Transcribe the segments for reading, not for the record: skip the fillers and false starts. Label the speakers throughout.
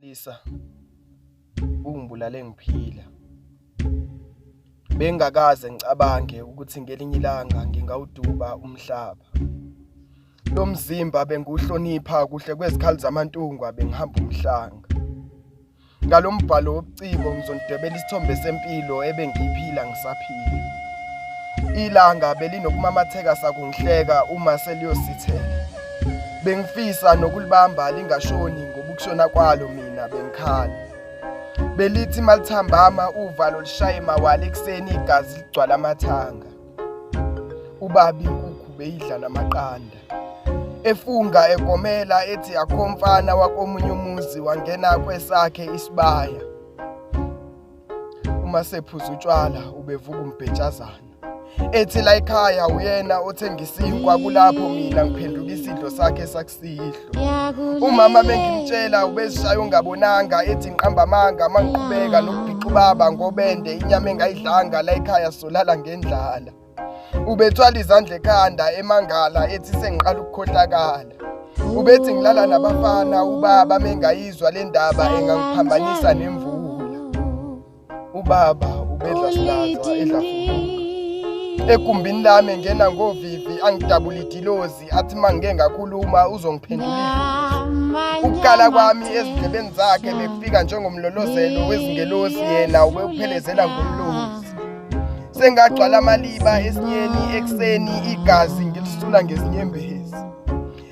Speaker 1: Lisa, ungibulale ngiphila. Bengingakaze ngicabange ukuthi ngelinye ilanga ngingawuduba umhlaba. Lo mzimba bengiwuhlonipha kuhle kwezikhali zamantungwa bengihamba umhlanga. Ngalo mbhalo wobuciko ngizonidwebela isithombe sempilo ebengiyiphila ngisaphila. Ilanga belinokumamatheka sakungihleka uma seliyosithela. Bengifisa nokulibamba lingashoni ngoba ukushona kwalo mina bengikhala. Belithi malithambama uvalo lishaye mawala ekuseni igazi ligcwala amathanga. Ubaba inkukhu beyidla namaqanda. Efunga egomela ethi akho mfana wakomunye umuzi wangena kwesakhe isibaya. Uma sephuza utshwala ubevuka umbhejazana. Ethi la ekhaya uyena othenga isinkwa kulapho mina ngiphenduka isidlo sakhe sakusihlwa. Umama bengimtshela ubezishaya ongabonanga ethi ngiqamba amanga mangiqhubeka nokubhixa ubaba ngobende inyama engayidlanga la ekhaya solala ngendlala. Ubethwala izandla ekhanda emangala ethi sengiqala ukukhohlakala. Ubethi ngilala nabafana ubaba mengayizwa le ndaba engangiphambanisa nemvula. Ubaba ubedla silaza edla fubuka. Egumbini lami engena ngovivi angidabula idilozi athi mangike ngakhuluma uzongiphendula idlozi. Ukukala kwami ezindlebeni zakhe bekufika njengomlolozelo wezingelosi yena ubewuphelezela ngomlozi. Sengagcwala amaliba esinyeni ekuseni igazi ngilisula ngezinyembezi.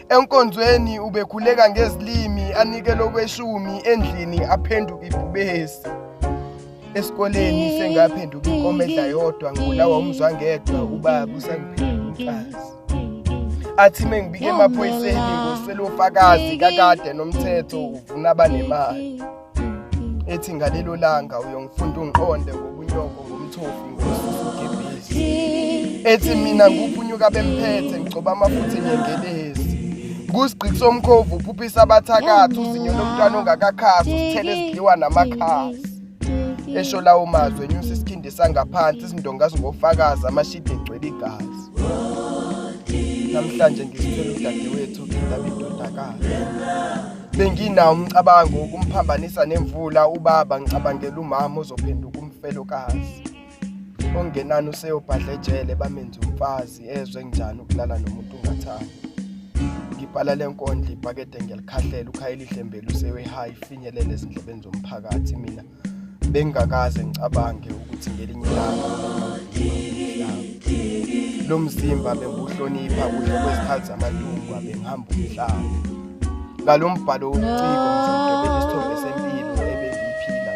Speaker 1: Enkonzweni ubekhuleka ngezilimi anikele okweshumi endlini aphenduke ibhubesi. Esikoleni sengaphenduka inkomo edla yodwa ngibulawa umzwangedwa ubaba usangiphendula umfazi. Athi mengibike emaphoyiseni ngoswele ufakazi kakade nomthetho uvuna abanemali. Ethi ngalelo langa uyongifunda ungiqonde ngobunyoko ngomthofi ngosusu ugebhezi. Ethi mina nguphunyuka bemphethe ngigcoba amafutha enyengelezi. Ngusigqiki somkhovu uphuphisa abathakathi uzinyo lomntwana ongakakhasi usithele ezidliwa namakhasi. Esho lawo mazwi enyusa isikhindi sangaphansi izindonga zingofakazi amashidi egcwele igazi. Namhlanje ngisithwele udadewethu ngindaba indodakazi. Benginawo umcabango wokumphambanisa nemvula ubaba ngicabangela umama ozophenduka umfelokazi. Ongenani useyobhadla ejele bamenze umfazi ezwe njani ukulala nomuntu ungathandi. Ngibhala le nkondlo ibhakede ngiyalikhahlela uKhayelihle Mbelu usewe-high ifinyelele ezindlebeni zomphakathi mina bengingakaze ngicabange ukuthi ngelinye ilanga lo mzimba bengiwuhlonipha kuhle kwezikhathi zamantungwa bengihamba umhlaba. Ngalo mbhalo wobuciko ngizodwebela isithombe sempilo ebengiyiphila.